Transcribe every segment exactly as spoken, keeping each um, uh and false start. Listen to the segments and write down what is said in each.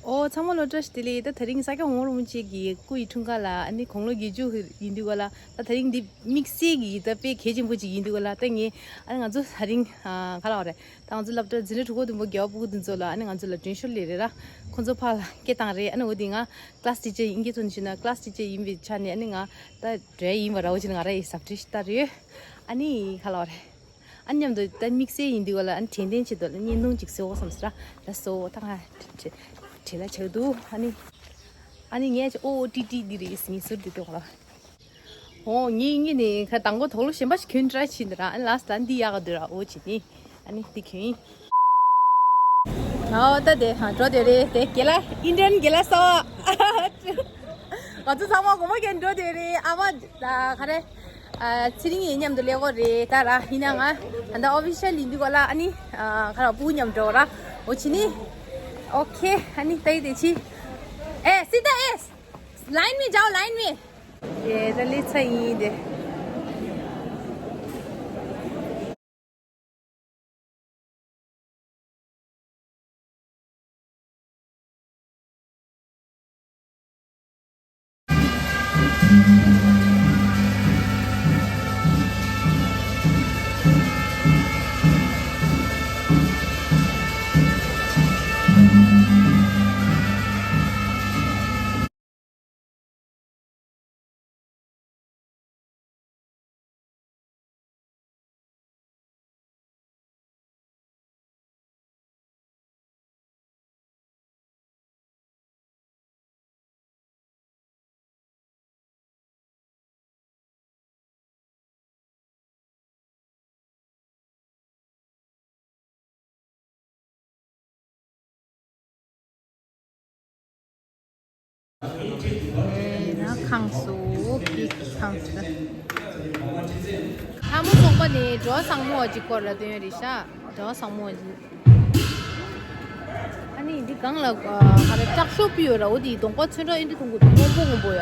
ཨོ་ཚང་མ་ལོ་བཀྲ་ཤིས་བདེ་ལེགས། ད་དེ་རིང་ས་སྐྱ་གོང་མ་རིན་པོ་ཆེ་གི་སྐུ་ཡི་འཁྲུངས་སྐར་ལ་ཨ་ནི་དགུང་ལོ་བརྒྱད་ཅུ་ཡིན་དུས་ག་ལ། ད་དེ་རིང་འདི་དམིགས་བསལ་གྱི་ད་དཔེ་གལ་ཆེན་པོ་ཅིག་ཡིན་དུས་ག་ལ། ད་ངས་ཨ་ནི་ང་ཚོ་དེ་རིང་ཨ་ག་ལ་བ་རེད། ད་ང་ཚོ་སློབ་གྲྭ་འཛིན་གྲྭ་དྲུག་པ་བདུན་པ་བརྒྱད་པ་དཔའ་བོ་དེ་ཚོ་ལ་ཨ་ནི་ང་ཚོ་ལ་མགྲོན་ཤོག་སླེབས་རེད་ར། ཁོང་ཚོ་ཕར་ལ་སྐད་བཏང་རེད། ཨ་ནི་འོ་དེ་ང་ཀླ་སི་ཊི་ཅར་ཡིན་གྱི་ཚོ་ནི་ཞུ་ན་ཀླ་སི་ཊི་ཅར་ཡིན་པའི་ཆ་ནས་ཨ་ནི་ང་ད་འགྲོ་ཡ་ཡིན་པ་ར། འོ་ཅི་ནི་ང་ར་ཡི་ཟབ་ཁྲིད་ཞིག་ལྟ་རེད། ཨ་ནི་ག་ལ་བ་རེད། ཨ་མཉམ་དུ་ད་དམིགས་བསལ་ཡིན་དུས་ག་ལ་ཨ་ནི་དྲན་རྟེན་ཆེད་དུ་ལ་བརྙན་ཐུང་ཅིག་བཟོ་དགོས་བསམ་སོང་ར། ལ་བཟོ་ད་ང་བྲེལ་བྲེལ་ལ་ཆགས་འདུག་ཨ་ནི་ཨ་ནི་ངས་ཨོ་ཨོ་ཏི་ཏི་འདི་རེད་ངས་ཟུར་འདི་ལྟོས་ག་ལ། ཨོ་ངས་ངས་ནི་ཁ་དང་པོ་དོག་ལོ་གཞན་པ་ཞིག་གྱོན་ཊི་རའི་བྱས་འདི་ར། ཨ་ནི་ལ་སི་ཊི་ལ་འདི་ཡག་ག་འདུག་ར། ཨོ་བྱས་ནི་ཨ་ནི་འདི་གྱོན་ཡིན། ཨོ་ད་དེ་ཧ་འགྲོ་དེ་རེད། དེ་དགེ་ལགས་ཨིན་ཌི་ཡན་དགེ་ལགས་སོ། ང་ཚོ་ཚང་མ་དགོང་མོ་གྱོན་འགྲོ་དེ་རེད། ཨ་མ་ད་ག་རེ། ཨ་ཚེ་རིང་ཡིན་མཉམ་དུ་ལས་གོ་རེད་ད་ར། ཡིན་ན་ང་ད་ལྟ་ཨོ་ཕི་ཤལ་ཡིན་དུས་ག་ལ་ཨ་ནི་ཨ་ག་ར་སྤུ་གུ་མཉམ་འགྲོ་ར། འོ་བྱས་ནི། ཨོ་ཁེ། ཨ་ནི་ད་ཡི་དེ་ཕྱི། ཨེ་སི་ད་ཨེ། line में जाओ, line में. དེ་ད་ལི་ཚ་ཡིན་དེ། ཁང་སུ་ཀི་ཁང་སུ། ལྷ་མོ་རྫོང་པ་ནི་འགྲོ་བ་བཟང་མོ་བ་ཅིག་སྐོར་ལ་སྟོན་ཡོད་རེད་ཤག་འགྲོ་བ་བཟང་མོ་བ་ཅིག་ཨ་ནི་འདི་སྒང་ལ་ཨ་ག་རེ་ལྕགས་ཤོག་པི་ཡོད་ར། འོ་དེ་གདོང་པ་ཚོན་ཁྲ་ཨེ་འདྲ་གཏོང་དགོས་འདུག་སྔོན་པོ་སྔོན་པོ་ཡ།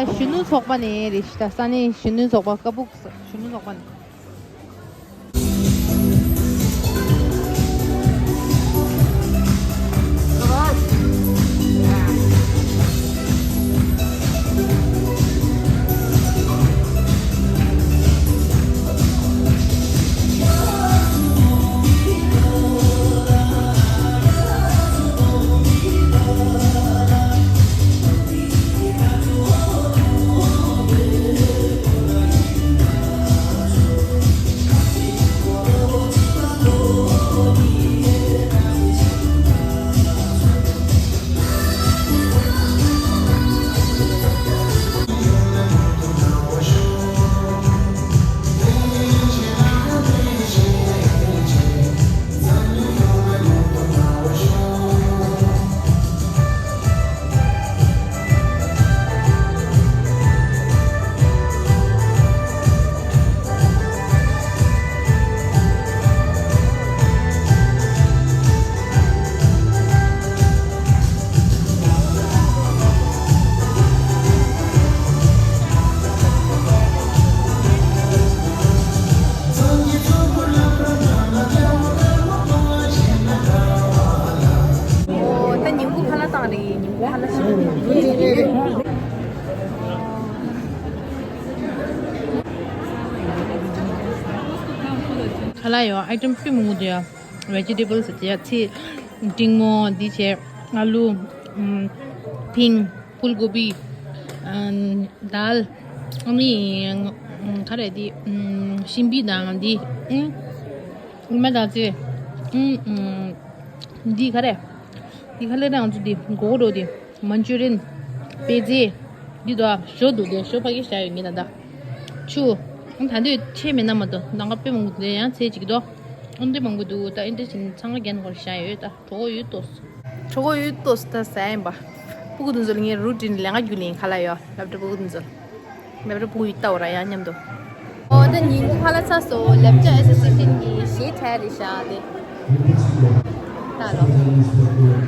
གཞོན་ནུ་ཚོགས་པ་ནས་རེད་ཤག་ད་ས་གནས་གཞོན་ནུ་ཚོགས་པ། ཀ་སྦུག་གཞོན་ནུ་ཚོགས་པ་ནས། ཨོ། ད་ཉིན་གུང་ཁ་ལག་བཏང་རེད། ཉིན་གུང་ཁ་ལག་ཞིག་ཁ་ལག་ཡོད། ཨའི་ཊེམ་དཔེ་མང་པོ་འདུག་ཡ། ཝེ་ཇི་ཊེ་བལ་ཟེར་ཡ། ཚལ། འབྲིང་མོ་འདི་བྱས། ཨ་ལུ། ཨམ། ཕིང་། ཕུལ་གོ་བི། ཨམ། དཱལ། ཨ་ནི། ཨམ། ག་རེ་འདི། ཨམ། ཤིང་བི་དང་འདི། ཨམ། ཨུ་མ་དང་ཚེ། ཨམ། ཨམ། འདི་ག་རེ། འདི་ག་རེ་རེད། ང་ཚོ་འདི་གོ་གོ་རོ་འདི། མན་ཅུ་རི་ཡན། པེ་ཛེ། འདི་དོ་ཞོ་འདུག་སྟེ། ཞོ་ཕ་གི་བཞག་ཡོད་ངེས་ད་ད། ཆུ། ད་འདོད་ཆེ་མེད་ན་མ་གཏོགས་ནང་ཁ་དཔེ་མང་པོ་འདུག་སྟེ། ཡང་ཚལ་གཅིག་དོ། ཨོ་འདི་མང་པོ་འདུག་ད་ཨིན་ཏེ་ཅིན་ཚང་མ་རྒྱན་གོར་བཞག་ཡོད་ད། གྲོགས་ཡོད་ཏོ། གྲོགས་ཡོད་ཏོ་ད་ཟ་ཡིན་པ། སྤུ་གུ་དུ་འཛོལ་ངའི་རུ་ཊིན་ལས་ང་རྒྱུ་ལེན་ཁ་ལ་ཡོད་ལབ་ད། སྤུ་གུ་དུ་འཛོལ། མེ་བར་བུ་ཡི་ལྟ་བ་ར་ཡང་མཉམ་དུ། ཨོ་ད་ཉིན་གུང་ཁ་ལག་ཚར་སོང་། ལབ་ཅ་ཨེ་སོ་སི་ཨེ་ཤན་གྱི་གཞས་འཁྲབ་རེད་ཤག་དེ། ད་ལོ།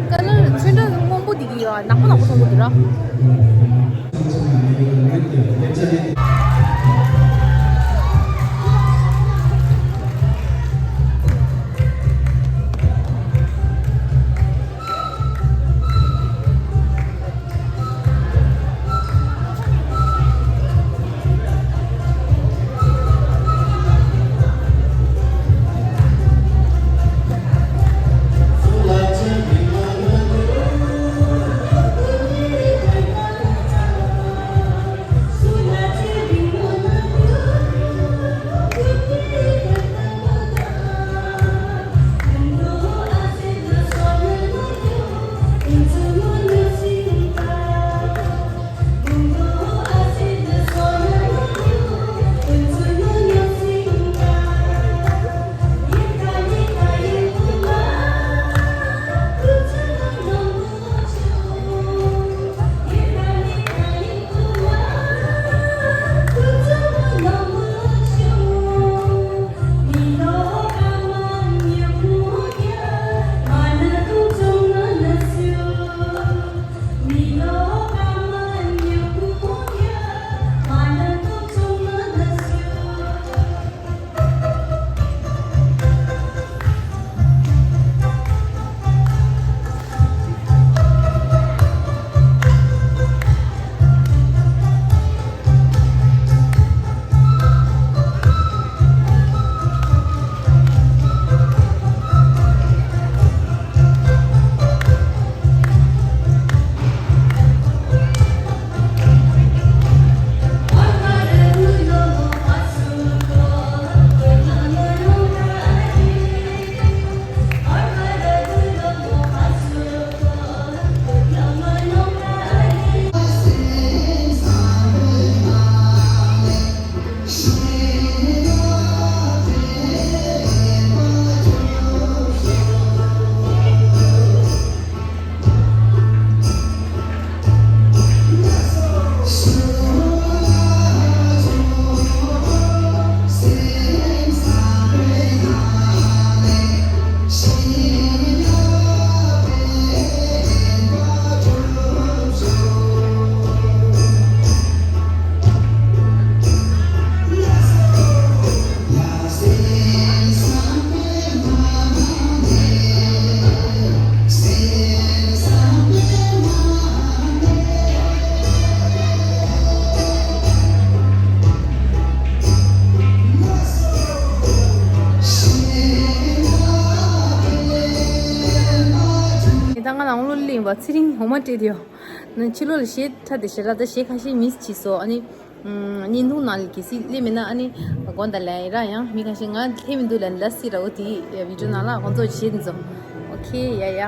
ཀ་ལར་ཚོན་ཁྲ་སྔོན་པོ་འདི་གི་ཡོད། ནག་པོ་ནག་པོ་མཐོང་གི་འདུག་ར། ང་ནང་ལོགས་སླེབས་པ་ཚེ་རིང་ངོ་མ་སྤྲད་དེ་ཡོད། ཕྱི་ལོགས་ལ་གཞས་འཁྲབ་དེ་ཞེ་དྲག་ད་གཞས་ཁ་ཤས་མིས་བྱས་སོང་། ཨ་ནི་བརྙན་ཐུང་ནང་ལ་གལ་སྲིད་སླེབས་མེད་ན། ཨ་ནི་དགོངས་དག་ལབ་ཡིན་ར། ཡང་མི་ཁ་ཤས་ང་སླེབས་མི་འདུག་ལབ་ལབ་སྲིད་ར། འོ་དེ་བི་ཌིའོ་ནང་ལ་ཁོང་ཚོ་གཞས་འདི་ཚོ། ཨོ་ཁེ། ཡ་ཡ།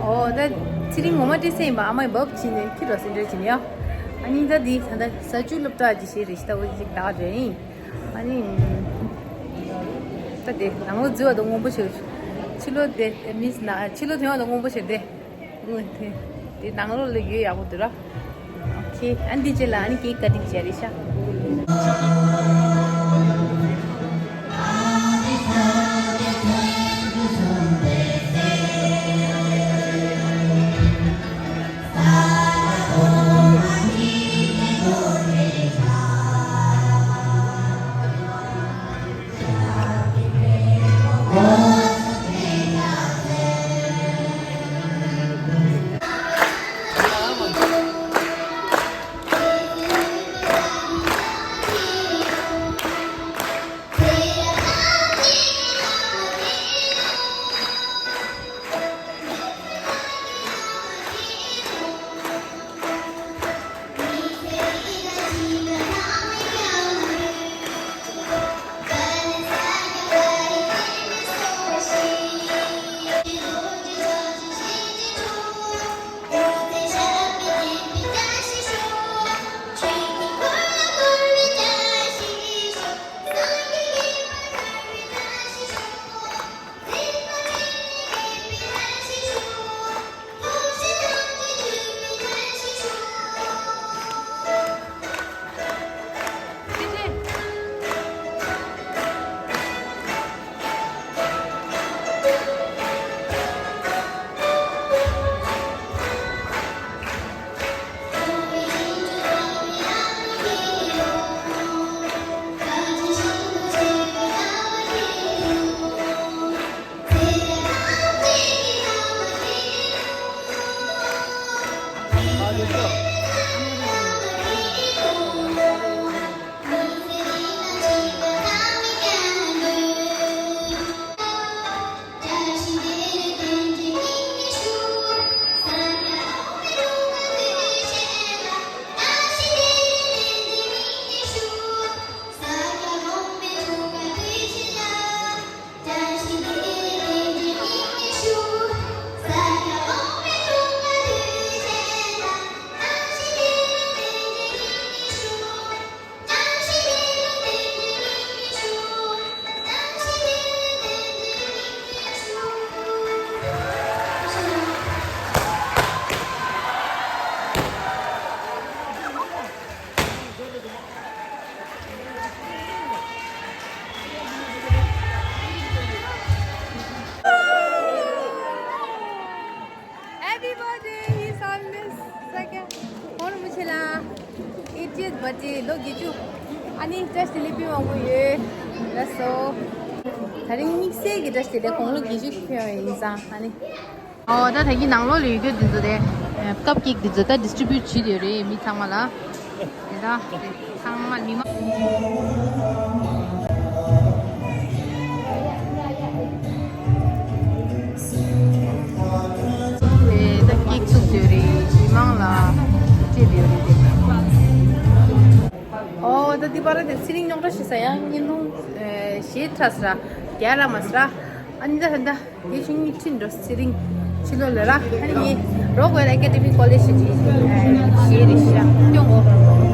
ཨོ་ད་ཚེ་རིང་ངོ་མ་སྤྲད་ས་ཡིན་པ། ཨ་མའི་བབ་ཕྱིན་ནས་ཁྱི་རོ་སེ་འདྲ་བྱིན་ཡ། ཨ་ནི་ད་འདི་ད་ལྟ་ས་བཅུ་སློབ་གྲྭ་གི་གཞས་རེད་ཤག་ད་འོ་ཅིག་བདག་འདྲ་ཡིན། ཨ་ནི་ད་དེ་ནང་ལོགས་འཛུལ་བ་དང་སྔོན་པོ་ཞིག་ཕྱི་ལོགས་དེ་མིས་ན་ཕྱི་ལོགས་ཐོན་བ་དང་སྔོན་པོ་ཞིག་དེ། དེ་དེ་ནང་ལོགས་ལ་ཡོད་ཡག་པོ་འདུག་ར། ཨོ་ཁེ། ཨ་འདི་རྗེས་ལ་ཨ་ནི་ཀེག་ཀ་ཊིང་བྱས་རེད་ཤག Happy birthday, his holiness second. ཧོར་མི་ཆེ་ལ་eightieth birthday ལོ་བརྒྱད་ཅུ། ཨ་ནི་བཀྲ་ཤིས་བདེ་ལེགས་ཕུལ་མང་པོ་ཡོད། ལགས་སོ། ད་རིང་དམིགས་བསལ་གྱི་བཀྲ་ཤིས་བདེ་ལེགས་དགུང་ལོ་བརྒྱད་ཅུ་ཕེབས་པ་ཡིན་ཙང་ཨ་ནི། ཨོ་ད་ད་གིན་ནང་ལོགས་ལ་ཡོད་རྒྱུ་འདི་ཚོ་དེ་ཀབ་ཀེག་འདི་ཚོ་ད་ཌིས་ཊི་བིའུཊ་བྱེད་དེ་རེད་མི་ཚང་མ་ལ། དེ་ད་ཚང་མ་མི་མང་། དེ་ད་ཀེག་བཙུགས་དེ་རེད་མི་མང་ལ་སྤྲད་དེ་རེད་དེ། ཨོ་ད་འདི་པར་དེ་ཚེ་རིང་རྙོག་དྲ་བྱེད་ས་ཡང་བརྙན་ཐུང་གཞས་འཁྲབ་ས་རྒྱ་ར་མ་ས་ར། ཨ་ནི་ད་ད་ད། དེ་བཞིན་ངའི་ཁྲིད་འགྲོ་ཚེ་རིང་ཕྱི་ལོགས་ལ་ར། ཨ་ནི་ངའི་Rockwell Academy College ཞེས་བྱས་རེད་ཤག་སྐྱོང་གོ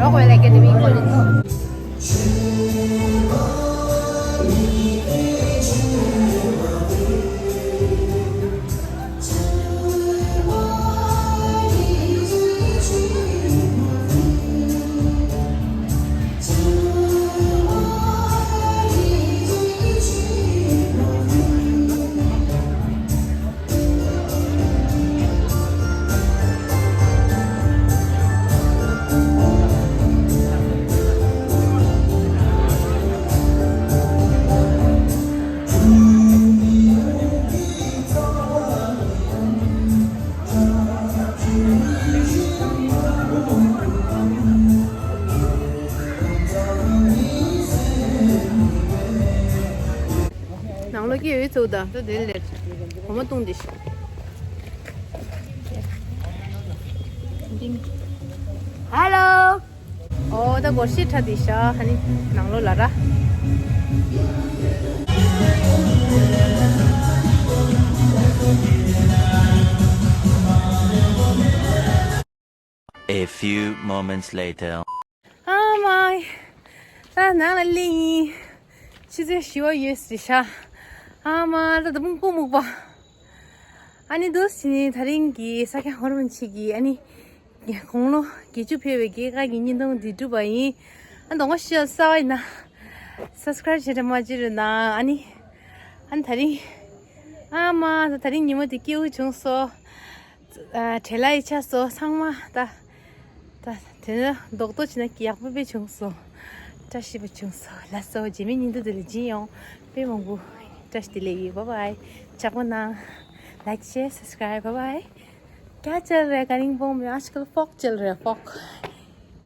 Rockwell Academy College། དེ་ཚོ་ད་ད་དེ་ལས་སྒོར་མོ་བཏུང་དེ་ཤོག་ཧ་ལོ། ཨོ་ད་སྒོར་གཞས་ཁྲ་དེ་ཤ་ཧ་ནི་ནང་ལོ་ལ་ར། A few moments later. ཨ་མ། ད་ནང་ལ་སླེབས་ཡིན། ཆུ་ཚོད་བཞི་པ་ཡོད་ཟེར་ཤག་ཨ་མ་ད་ད་སྨུག་པོ་སྨུག་པ། ཨ་ནི་འདུག་སེ་ནི་ད་རིང་གི་ས་སྐྱ་ཧོར་མོན་ཆེ་གི་ཨ་ནི་དགུང་ལོ་བརྒྱད་ཅུ་ཕེབས་པའི་རྒྱལ་ཁ་གི་བརྙན་ཐུང་འདི་གྲུབ་པ་ཡིན། ཨ་གདོང་པ་ཤི་ཡ་གསར་པ་ཡིན་ན་སབ་སི་ཀ་རེབ་བྱེད་དྲ་མ་བརྗེད་རོགས་གནང་། ཨ་ནི་ཨ་ནི་ད་རིང་ཨ་མ་ད་ད་རིང་ཉིན་མོ་འདི་སྐྱིད་པོ་བྱུང་སོང་། ཨ་བྲེལ་བ་ཡི་ཆགས་སོང་ཚང་མ་ད། ད་དེ་ནས་རྡོག་རྡོག་བྱས་ན་ཡག་པོ་དཔེ་བྱུང་སོང་། བཀྲ་ཤིས་པ་བྱུང་སོང་། ལགས་སོ། རྗེས་མའི་ཉིན་ཐོ་དེ་ལ་སྦྱིན་ཡོང་། དཔེ་མང་པོ་བཀྲ་ཤིས་བདེ་ལེགས་ཡོད། བཱའི་བཱའི། ཇག་པོ་གནང་། ལའིཀ་ཤེར་སབ་སི་ཀ་རེབ། བཱའི་བཱའི། क्या चल रहा है करिंगबोंग में आजकल? फोक चल रहा है, फोक।